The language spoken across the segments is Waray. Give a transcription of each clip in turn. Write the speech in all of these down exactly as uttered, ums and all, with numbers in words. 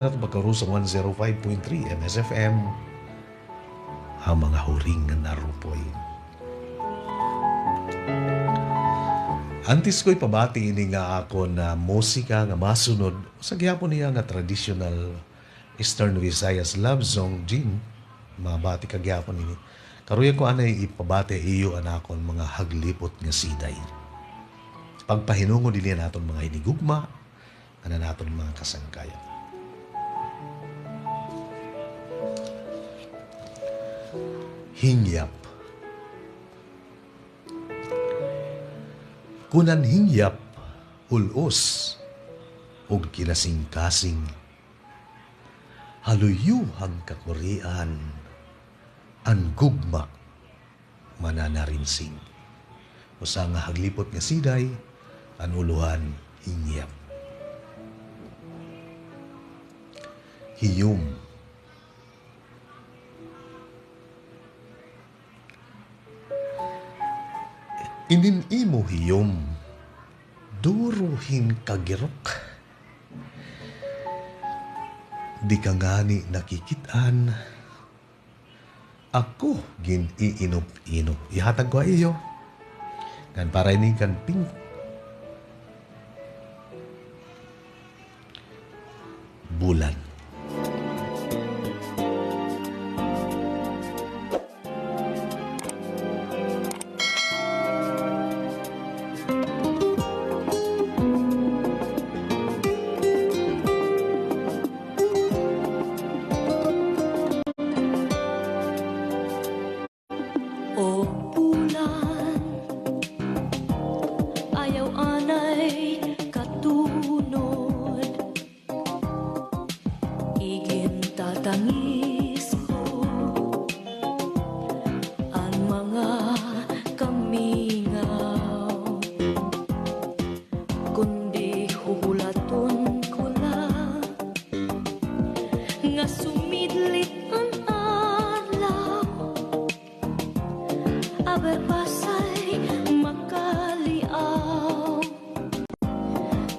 naton pagkaurusa one zero five point three M S F M, an mga huring nga narupoy. Antes ko ipabati ini nga akon, ah, musika nga masunod, usa gihapon niya nga traditional Eastern Visayas love song, Jim, mabati ka gihapon ini. Karuyag ko anay ipabati ha iyo an akon mga haglipot nga siday. Pagpahinungod ini han aton mga hinigugma, ngan an aton mga kasangkayan. Hingyap. Kon an hingyap, hul-os, ug kinasingkasing, ha luyo han kakurian, an gugma, mananarinsing. Usa nga haglipot nga siday, an ulohan, hingyap. Hiyom. Inin imo hiyom, duro hin kagirok. Di ka ngani nakikit-an, ako gin-iinop-inop. Ihatag ko ha iyo. Ngan para ini kan Pink Bulan. O bulan, ayaw anay katunod. Igintatangis ko an mga kamingaw, kundi huhulaton ko la nga sumidlit an adlaw. Aber pasay makaliaw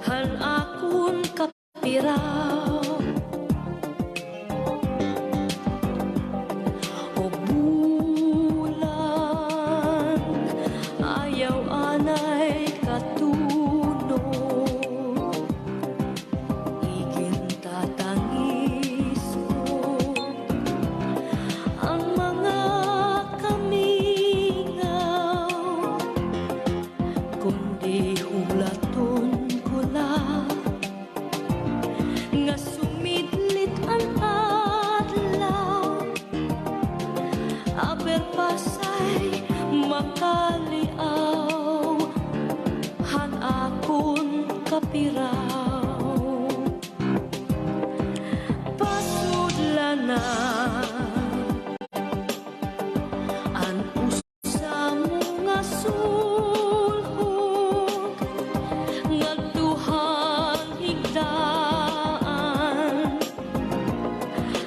han akon kapiraw. O bulan, ayaw anay katunod. Igintatangis ko an mga kamingaw, kundi hulaton ko la nga sumidlit an adlaw. Aber pasay makaliaw han akon kapiraw. Pasudlanan an usa mo nga sulhok ngadto han higdaan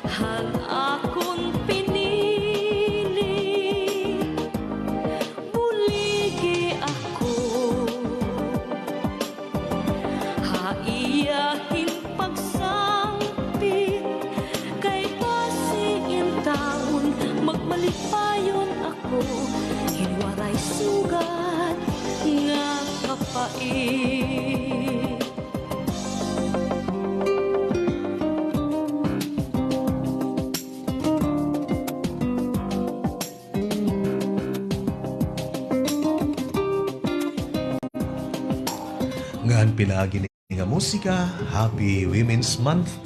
han akon pinili. Buligi ako ha iya hin pagsangpit, kay basi intawon magmalipayon ako hin waray sugad nga kapait. Ngan pinaagi ni nga musika, Happy Women's Month.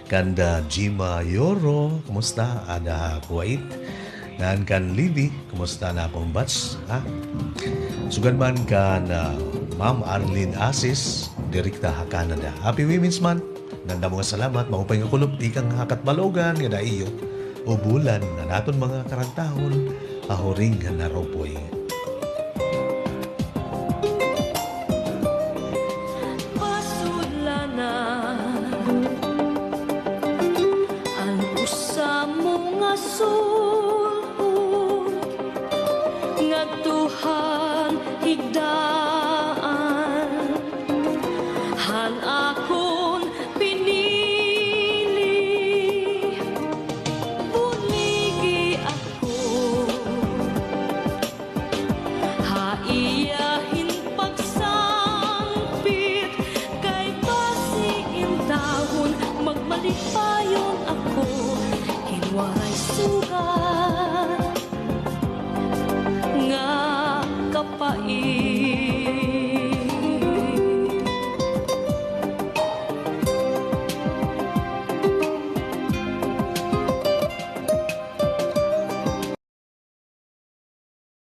Kanda Jima Yoro, kumusta? Ada ha Kuwait. Ngan kan Libby, kumusta an akon batch, ha? Sugad man kan, ah, Ma'am Arlene Asis, direkta ha Canada. Happy Women's Month. Ngan damo nga salamat, maupay nga kulop tikang ha Catbalogan ngada ha iyo. O bulan, an aton mga karantahon, ha huring nga narupoy. Pasudlanan, an usa mo nga sulhok ngadto han higdaan han akon pinili. Sugat nga kapait.